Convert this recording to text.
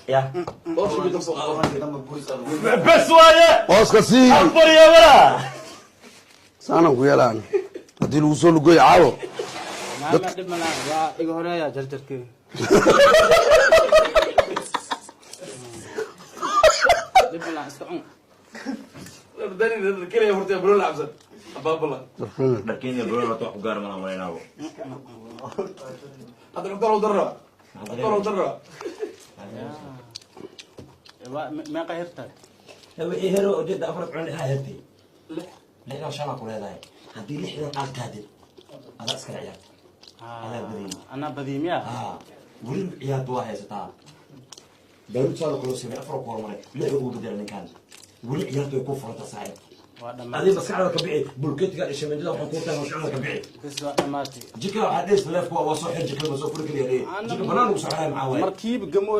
Ya. Bes waaye. Hooska sii. 4-0. Saanaan ku yeelaan haddii lagu soo lugoy caawo. Maama, dhib ma laha, waa iga horeeya jarjarkii. Dhib ma laha, iska cun. Keliya horta bro labsan abaabala. Dharkeena bro wax ku gaar mana malaynaabo. Hadda nugta loo darra, nugta loo darra. Waa meeqa hirtaad? Wixii hero ujeeda afar cun lixaa hertay, lixdan shanaa ku leedahay. Haddii 60 aad qaadid, adaa iskala ciyaarta, adaa badiyey. Anaa badiyey miya? Haa, weli ciyaarta waa haysataa. Baaruud saada kaloo samey, afar ku hormaray, lixda ugu bedela ninkan. Weli ciyaarta way ku furanta, saaxiib. Waa dhammaatay. Adii maskaxda ka bixi bulkeetiga dhishamendada waxaan kuu tahay maskaxda ka bixi. Bes, waa dhammaatay. Jikada waxaa dhees leefku waa soo xir, jikada ma soo furi kaliya dhee, jika banaan ugu soconaya. Maxaa waaye? Markiiba gamooy.